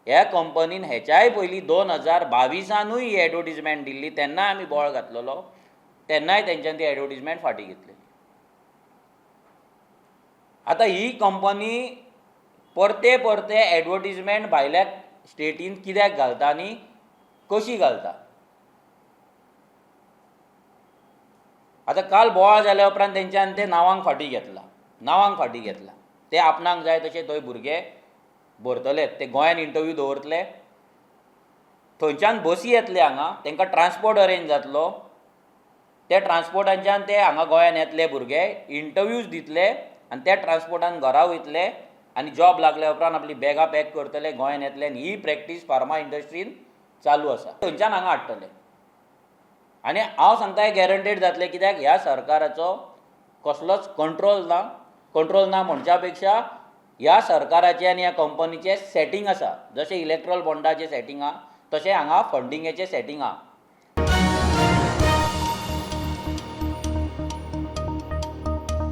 ह्या कंपनीन हेच्याय पयलीं 2022आनूय ही एडवर्टीजमेंट दिल्ली, तेन्नाय आमी बोवाळ घातलेलो, तेन्नाय तेंच्यान ती एडवर्टीजमेंट फाटीं घेतली. आतां ही कंपनी परते परते एडवर्टीजमेंट भायल्या स्टेटीन कित्याक घालता आनी कशी घालता? आतां काल बोवाळ जाल्या उपरांत तेंच्यान ते नांवांक फाटीं घेतलां, नांवांक फाटीं घेतलां. ते आपणाक जाय तशे थंय भुरगे भरतले, ते गोंयान इंटरव्यू दवरतले, थंयच्यान बसी येतले हांगा, तांकां ट्रान्सपोर्ट अरेंज जातलो, त्या ट्रान्सपोर्टांच्यान ते हांगा गोंयान येतले भुरगे, इंटरव्यूज दितले आनी त्या ट्रान्सपोर्टान घरा वयतले आनी जॉब लागल्या उपरांत आपली बॅगां पॅक करतले, गोंयान येतले. आनी ही प्रॅक्टीस फार्मा इंडस्ट्रीन चालू आसा. थंयच्यान हांगा हाडटले आनी हांव सांगता हें गॅरंटेड जातलें, कित्याक ह्या सरकाराचो कसलोच कंट्रोल ना. कंट्रोल ना म्हणच्या पेक्षा ह्या सरकाराचें आनी ह्या कंपनीचें सेटींग आसा. जशें इलेक्ट्रॉल बॉन्डाचें सेटींग आहा, तशें हांगा फंडिंगेचें सेटींग आहा.